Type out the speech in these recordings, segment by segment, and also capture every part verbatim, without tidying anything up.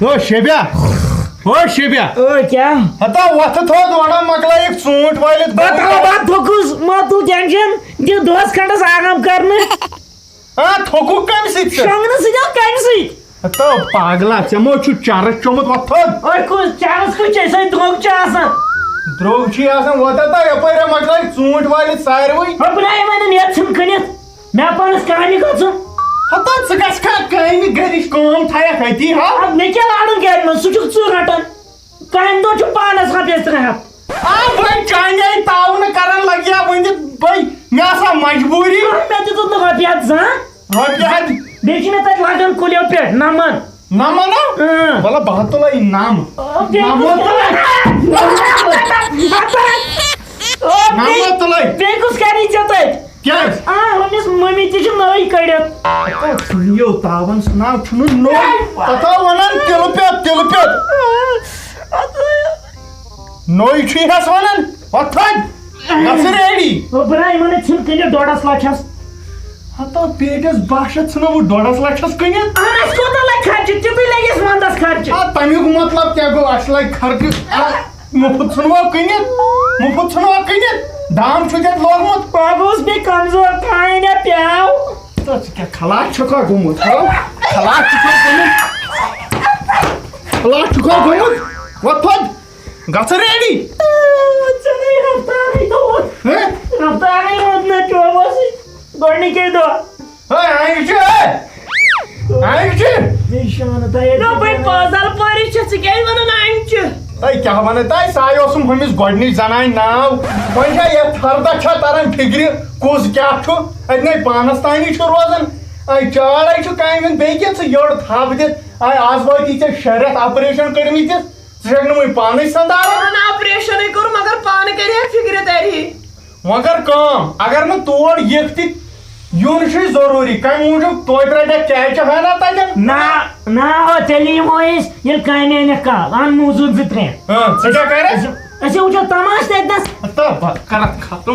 او شیبیا، او شیبیا۔ او کیٛاہ؟ ہتا وۄتھٕ تھوٚد، وَنان مۄکلٲیِکھ ژوٗنٛٹھۍ وٲلِتھ۔ بہٕ ترٛاوٕ، بہٕ تھوٚکُس، مہ تُل ٹٮ۪نشن، دِ دۄہَس کھنٛڈَس آرام کرنہٕ۔ آ، تھوٚکُکھ کَمہِ سۭتۍ ژٕ؟ شۄنٛگنہٕ سۭتۍ، اَو کَمہِ سۭتۍ؟ ہتا پاگلا، ژےٚ مو چھُ چرس چوٚمُت، وۄتھ تھوٚد۔ اوے کُس چرس کُس چھے، سۄے درٛوگ چھِ آسان۔ درٛوگ چھُے آسان، وۄتھ ہتا یَپٲرۍ مۄکلٲیِکھ ژوٗنٛٹھۍ وٲلِتھ ساروٕے۔ ہۄ بہٕ نَے وَنان یَتھ چھُنہٕ کٕنِتھ۔ مےٚ پانس کامہِ گژھُن۔ ہتا ژٕ گژھ کھا کامہِ، گرِچ کٲم تھایکھ أتی ہا۔ ادٕ مےٚ کیٛاہ لارُن گرِ منٛز؟ سُہ چھُکھ ژٕ رٹان۔ کامہِ دۄہ چھُ پانس رۄپیس ترٛےٚ ہتھ۔ آ بھائی، چانے تاونہٕ کران لگیا ؤنِتھ بھائی، مےٚ آسان مجبوٗری۔ مےٚ تہِ دیُت نہٕ رۄپیہِ ہتھ زانٛہہ۔ رۄپیہِ ہتھ؟ بیٚیہِ چھِ مےٚ تتہِ لگان کُلیو پٮ۪ٹھ نمن۔ نمن ہا؟ اۭں۔ وَلہٕ بہٕ ہا تُلے نم۔ او، بیٚیہِ نمو کُس تُلے۔ او، نمو بیٚیہِ، تُلے۔ بیٚیہِ کُس کرِ ژےٚ تتہِ؟ کیٛازِ؟ آ، ہُمِس مٔمی تہِ چھِ نٔوۍ کٔڑِتھ۔ ہتا ژٕ یِیو تاوَن سُناو چھُنہٕ نوٚو۔ پتہ وَنان تِلہٕ پٮ۪تھ، تِلہٕ پٮ۪تھ۔ نوٚوٕے چھُے ہَس وَنان۔ وۄتھ تھَد۔ گژھ ریڈی۔ او بہٕ نہ یِمَن ہے ژھٕن کٕنِتھ ڈۄڈَس لَچھَس۔ ہتا پیٹٮ۪س باہ شیٚتھ ژھٕنو بہٕ ڈۄڈَس لَچھَس کٕنِتھ۔ اَہَن اَسہِ کوٗتاہ لَگہِ خرچہِ؟ تیُتُے لَگٮ۪س وَنٛدَس خرچہِ۔ آ، تَمیُک مطلب کیٛاہ گوٚو؟ اَسہِ لَگہِ خرچہِ۔ آ، مُفت ژھٕنوا کٕنِتھ؟ مُفت ژھٕنوا کٕنِتھ؟ دام چھُ تَتھ لوگمُت۔ بہٕ گوٚوُس بیٚیہِ کمزور، کھاے مےٚ پیٛاو۔ تہٕ ژٕ کیٛاہ خلاص چھُکھا گوٚمُت، ہو؟ خلاص چھُکھا گوٚمُت؟ خلاص چھُکھا گوٚمُت؟ وۄتھ تھوٚد۔ گژھ ریڈی۔ ژےٚ نَے رفتارٕے گوٚوُت۔ ہہ؟ رفتارٕے روٗد نہٕ چوبَسٕے گۄڈٕنِکے دۄہ۔ ہے، اَنہِ چھِ، ہے۔ اَنہِ چھِ۔ یہِ شانہٕ تۄہہِ دوٚپُے پازل پٲرِس چھِ، ژٕ کیٛازِ وَنان اَنہِ چھِ؟ ہے، کیٛاہ وَنہٕ تۄہہِ؟ ساے اوسُم ہُمِس گۄڈٕنِچ زَنانہِ ناو۔ وۄنۍ چھا یَتھ فردَس چھا تَران فِکرِ، کُس کیٛاہ چھُ؟ اَتہِ نَے پانَس تانی چھُ روزان۔ ہے، چاڑَے چھُ کامہِ ہُنٛد بیٚیہِ کینٛہہ، ژٕ یٔڑ تھَپھ دِتھ۔ ہے، آز وٲتی ژےٚ شےٚ رٮ۪تھ آپریشن کٔرمٕتِس، ژٕ چھَکھ نہٕ وٕنہِ پانَے سَنداران۔ اَہَن، آپریشنٕے کوٚر، مگر پانہٕ کَرِ ہے فِکرِ تَرِ ہے۔ وۄنۍ کر کٲم، اگر نہٕ تور یِکھ تہِ یُن چھُے ضروٗری، کمہِ موٗجوٗب توتہِ رٹکھ کیٛازِ چھِ ہنا تتٮ۪ن؟ نہ، نہ، ہو، تیٚلہِ یِمو أسۍ، ییٚلہِ کامہِ انکھ کال، ان موٗزوٗر زٕ ترٛےٚ۔ ہاں، ژٕ کیٛاہ کرکھ؟ أسۍ، أسۍ وٕچھو تماش تتہِ نس۔ تہٕ بس کرتھ ختم۔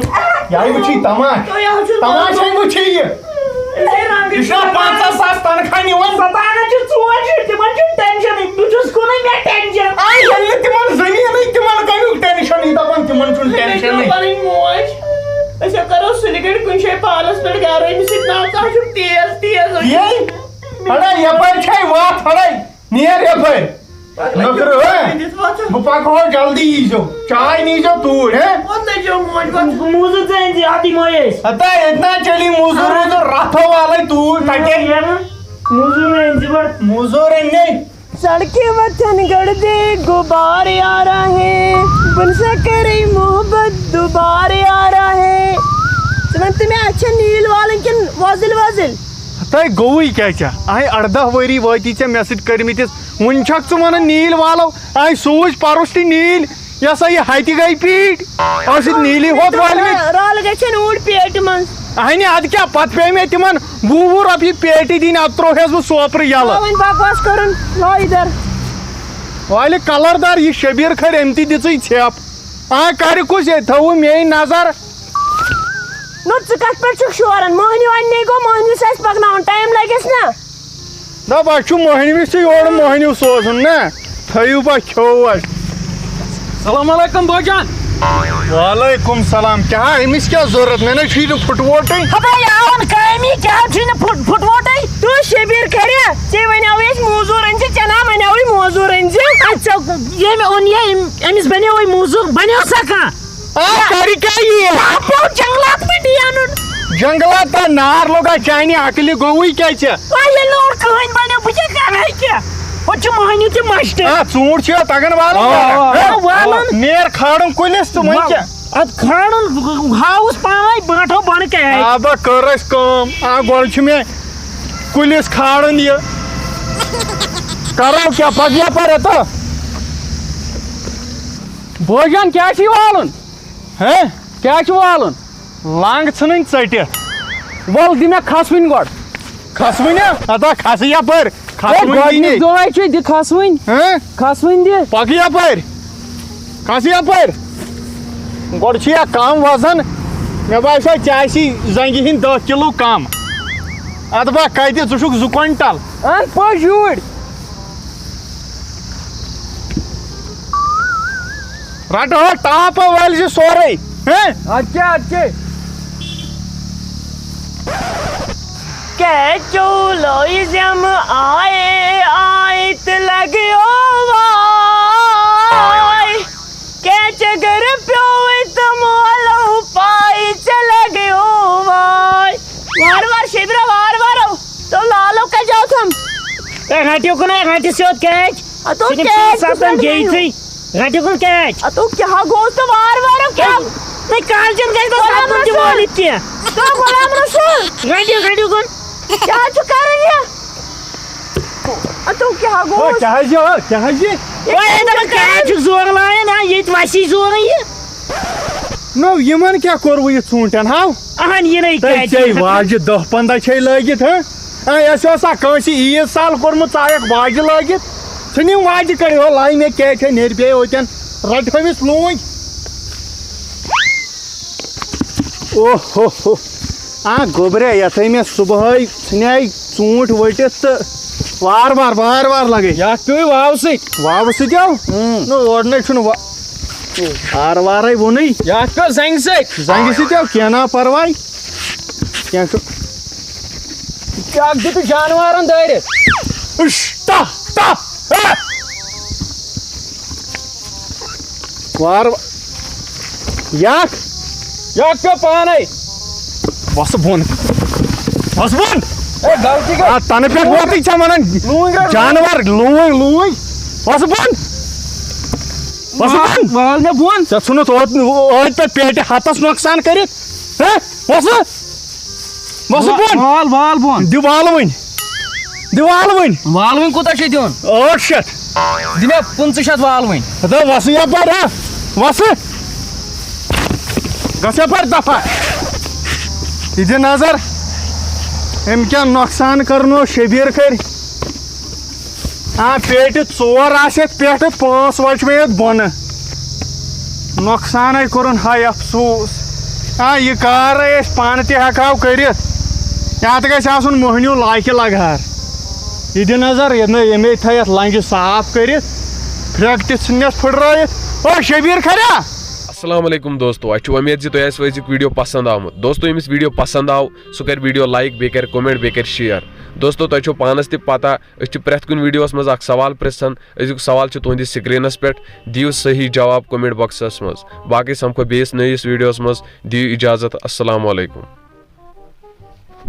یہِ وٕچھی تماش۔ تُہۍ حظ چھِو تماش ہے وٕچھی یہِ۔ أسۍ ہے رنٛگہٕ یہِ چھُنہ چھِ پنٛژاہ ساس تنخواہ نِوان۔ ستانا چھِ ژور شُرۍ، تِمن چھُنہٕ ٹینشنٕے، بہٕ چھُس کُنُے مےٚ ٹینشن۔ آ، ییٚلہِ نہٕ تِمن زٔمیٖنٕے، تِمن کمیُک ٹینشن، یہِ دپان تِمن چھُنہٕ مےٚ چھِ ٹینشنٕے۔ پنٕنۍ موج۔ أسۍ ہا کرو سُلہِ گٔنٛڈۍ کُنہِ جایہِ پالس پٮ۪ٹھ گرٕ، أمِس سۭتۍ نژ، اَتھ چھُ تیز تیز۔ یے، اڑے، یپٲرۍ چھے وتھ، اڑے، نیر یپٲرۍ۔ پگلہٕ نٔکھرٕ، ہے۔ کٔرِتھ وتھ۔ بہٕ پکہٕ ہو جلدی، ییٖزیو۔ چاے نیٖزیو توٗرۍ، ہے۔ وۄنۍ نٔجو موج وتھ۔ موٗزوٗر ژےٚ أنۍ زِ اَتی مۄے أسۍ۔ ہتا، ییٚتہِ نہ چلی موٗزوٗر ووٗزوٗر، رتھو والے توٗرۍ، تتہِ۔ موٗزوٗر أنۍ زِ گۄڈٕ۔ موٗزوٗر أنۍ نے۔ سڑکیں وطن گڑھ دے غبار یارا ہے، بن سا کرے محبت دوبار یارا ہے۔ ژٕ وَن تہٕ مےٚ، اَتہِ چھا نیٖل والٕنۍ کِنہٕ وۄزٕلۍ وۄزٕلۍ؟ تۄہہِ گوٚوُے کیٛاہ ژےٚ؟ آے اَرداہ ؤری وٲتی ژےٚ مےٚ سۭتۍ کٔرمٕتِس، وُنہِ چھَکھ ژٕ وَنان نیٖل والو؟ آے سوٗزۍ پَرُس تہِ نیٖلۍ، یہِ ہسا یہِ ہَتہِ گٔے پیٖٹۍ، آسہِ نیٖلی ہوت والمٕتۍ۔ رَل گژھن اوٗرۍ پیٹہِ منٛز۔ اہنہِ، ادٕ کیٛاہ، پتہٕ پیٚیہِ مےٚ تِمن وُہ وُہ رۄپیہِ پیٹہِ دِنۍ، ادٕ ترٛووہس بہٕ سوپرٕ یلہٕ۔ آ، وۄنۍ بکواس کرُن، لا ادھر۔ والہِ کلر دار یہِ شبیٖر کھرِ، أمۍ تہِ دِژٕے ژھیپ۔ آ، کرِ کُس، ییٚتہِ تھٲوٕو مے نظر۔ نہ، ژٕ کتھ پٮ۪ٹھ چھُکھ شوران؟ مۄہنیو اننے گوٚو، مۄہنیو چھُ اَسہِ پکناوُن، ٹایم لگٮ۪س نا۔ دَپ، اَسہِ چھُ مۄہنوِس تہِ یورٕ مۄہنیو سوزُن نا، تھٲیِو با کھیوٚو اَسہِ۔ السلام علیکم بٲے جان۔ وعلیکم سلام۔ کیٛاہ، أمِس کیٛاہ ضروٗرت؟ مےٚ نَے چھُے نہٕ پھُٹووٹٕے۔ ہتا، یہِ آون کامی، کیٛاہ چھُے نہٕ پھُٹ-، پھُٹووٹٕے؟ تہٕ شبیٖر کھرِ، ژےٚ وَنیٛاوُے اَسہِ موزوٗر أنۍ زِ، ژےٚ نا وَنیٛاوُے موزوٗر أنۍ زِ۔ اَدٕ ژےٚ، ییٚمۍ اوٚن یہِ، أمۍ، أمِس بَنیووُے موزوٗر، بَنیو سا کانٛہہ؟ آ، کَرِ کیٛاہ یہِ؟ اَپو جنٛگلات پٮ۪ٹھ یہِ اَنُن۔ جنٛگلات تہٕ نار لوٚگا چانہِ عقلہِ، گوٚوُے کیٛاہ ژےٚ؟ آ، ییٚلہِ نہٕ اورٕ کٕہٕنۍ بَنیو، بہٕ کیٛاہ کَرٕ ہا کیٛاہ؟ ہُتہِ چھِ مۄہنیو تہِ مَشٹہٕ۔ آ، ژوٗنٛٹھ چھُ یَتھ تَگان والُن؟ آ، آ، آ، آ، والُن۔ نیر کھالُن کُلِس تہٕ وۄنۍ وَل، کیٛاہ؟ اَدٕ کھالُن، ہاوُس پانَے، بہٕ رَٹہو بۄنہٕ کیٛاہ؟ آ، بہٕ کٔر اَسہِ کٲم۔ آ، گۄڈٕ چھُ مےٚ کُلِس کھالُن یہِ۔ کَرو کیٛاہ، پَکھ یَپٲرۍ ہَتہٕ۔ بٲے جان، کیٛاہ چھُے والُن؟ ہہ؟ کیٛاہ چھُ والُن؟ لنٛگ ژھٕنٕنۍ ژٔٹِتھ۔ وَل، دِ مےٚ کھَسوٕنۍ گۄڈٕ۔ کھَسوٕنۍ ہا؟ ہتا کھَسہٕ یَپٲرۍ۔ ہے، کھَسوٕنۍ دی گۄڈٕنِچ نے۔ دۄہَے چھُے، دِ کھَسوٕنۍ۔ ہہ؟ کھَسوٕنۍ دِ۔ پَکہٕ یَپٲرۍ۔ کھَسہٕ یَپٲرۍ۔ گۄڈٕ چھُ یا کَم وزن۔ مےٚ باسیو ژےٚ آسی زنٛگہِ ہِنٛدۍ دَہ کِلوٗ کَم۔ اَدٕ با کَتہِ؟ ژٕ چھُکھ زٕ کوینٹل۔ اَن پٔژھۍ یوٗرۍ۔ رَٹہٕ ہا ٹاپہٕ وٲلۍ زِ سورُے۔ ہہ؟ اَدٕ کیٛاہ، اَدٕ کیٛاہ؟ کیچو لوئی زم آئے، آئے تے لگیو وائے۔ کیچ اگر پیوے تو مولو پائی چلے گیو وائے۔ وار وار شیبرا وار وار۔ تو لالو کا جاؤ تم۔ اے گھنٹیو کن، اے گھنٹی سیوت کیچ۔ اتو صرف کیچ ساتن کسن جیتھے۔ گھنٹیو کن کیچ۔ اتو کیا گوس تو وار وار کیا؟ نہیں کال جن گئی تو غلام ساتن جو رسول۔ والد کیا۔ تو غلام رسول۔ گھنٹیو، گھنٹیو کن۔ کیا چھ کران یہ؟ اتو کیا او، گوس؟ کیا حظ یہِ؟ او، کیا حظ یہِ؟ اوے، دپان کیچ چھُکھ زورٕ لایان، ہا، ییٚتہِ وسی زورٕ یہِ۔ نو، یِمن کیٛاہ کوٚروٕ یہِ ژوٗنٛٹھٮ۪ن، ہاو؟ اہن، یہِ نَے تۄہہِ کیچ ژےٚ چھُ۔ واجہِ دَہ پنٛداہ چھے لٲگِتھ، ہہ؟ اے، اَسہِ اوسا کٲنٛسہِ عیٖد سال کوٚرمُت، ژٕ آیَکھ واجہِ لٲگِتھ؟ ژھٕنِم واجہِ کٔرِتھ، ہو، لایہِ مےٚ کیچ ہے، نیرِ بیٚیہِ ہوتٮ۪ن، رَٹہٕ ہٲمِس لوٗنٛگۍ۔ اوہ ہو ہو۔ آ، گوٚبرے، یَتھٕے مےٚ صُبحٲے ژھٕنے ژوٗنٛٹھۍ ؤٹِتھ تہٕ وار وار، وار وار لگے۔ یتھ پیوٚوُے واوٕ سۭتۍ۔ واوٕ سۭتۍ آو؟ اۭں۔ نہ، اورٕ نے چھُنہٕ وا-، وار وارے ووٚنُے۔ یتھ پیوٚو زنگہِ سۭتۍ۔ زنگہِ سۭتۍ آو، کینٛہہ نا پرواے۔ کینٛہہ چھُ۔ بیٛاکھ دیُتُکھ جانوارن دٲرِتھ۔ اُش، ٹہ، ٹہ، ہہ۔ وار وا-، یتھ۔ یتھ پیوٚو پانے۔ وَسہٕ بۄن۔ وَسہٕ بۄن۔ اے، غلطی گٔے۔ آ، تَنہٕ پٮ۪ٹھ ووتُے ژےٚ وَنان۔ لوٗنۍ رَٹ۔ جانوَر، لوٗنۍ، لوٗنۍ۔ وَسہٕ بۄن۔ وَسہٕ وال، بۄن۔ وال مےٚ بۄن۔ ژےٚ ژھُنُتھ اوت-، ٲدۍ پٮ۪ٹھ پیٹہِ ہَتَس نۄقصان کٔرِتھ۔ ہہ؟ وَسہٕ۔ وَسہٕ وا-، بۄن۔ وال، وال بۄن۔ دِ وال وۄنۍ۔ دِ وال وۄنۍ۔ وال وۄنۍ کوٗتاہ چھُے دیُن؟ ٲٹھ شیٚتھ۔ دِ مےٚ پٕنٛژٕہ شیٚتھ وال وۄنۍ۔ ہتا وَسہٕ یَپٲرۍ، ہا؟ وَسہٕ۔ گژھ یَپٲرۍ دَفع۔ یہِ دِ نظر۔ أمۍ کیٛاہ نۄقصان کٔرنو شبیٖر کھٔرۍ۔ آ، پیٹہِ ژور آسہِ یَتھ پٮ۪ٹھٕ، پانٛژھ وَچہِ مےٚ یَتھ بۄنہٕ۔ نۄقصانَے کوٚرُن، ہاے افسوٗس۔ آ، یہِ کار أسۍ پانہٕ تہِ ہٮ۪کہٕ ہاو کٔرِتھ۔ یَتھ گژھِ آسُن مۄہنیوٗ لایقہِ لگہار۔ یہِ دِ نظر، یہِ نہ، ییٚمے تھٲے یَتھ لنٛجہِ صاف کٔرِتھ، پھرٛٮ۪ک تہِ ژھٕننَس پھٕٹرٲیِتھ۔ او شبیٖر کھریا! السلام علیکم دوستو، اَسہِ چھِ وۄمید زِ تۄہہِ آسہِ أزیُک video پسنٛد آمُت۔ دوستو، ییٚمِس video پسنٛد آو، سُہ کَرِ video like، بیٚیہِ کَرِ comment، بیٚیہِ کَرِ share۔ دوستو، تۄہہِ چھو پانَس تہِ پَتہ، أسۍ چھِ پرٛٮ۪تھ کُنہِ videoوَس منٛز اَکھ سوال پِرٛژھان۔ أزیُک سوال چھُ تُہٕنٛدِس screenس پٮ۪ٹھ، دِیِو صحیح جواب comment boxس منٛز۔ باقٕے سَمکھو بیٚیِس نٔیِس videoوَس منٛز، دِیِو اِجازت، السلام علیکم۔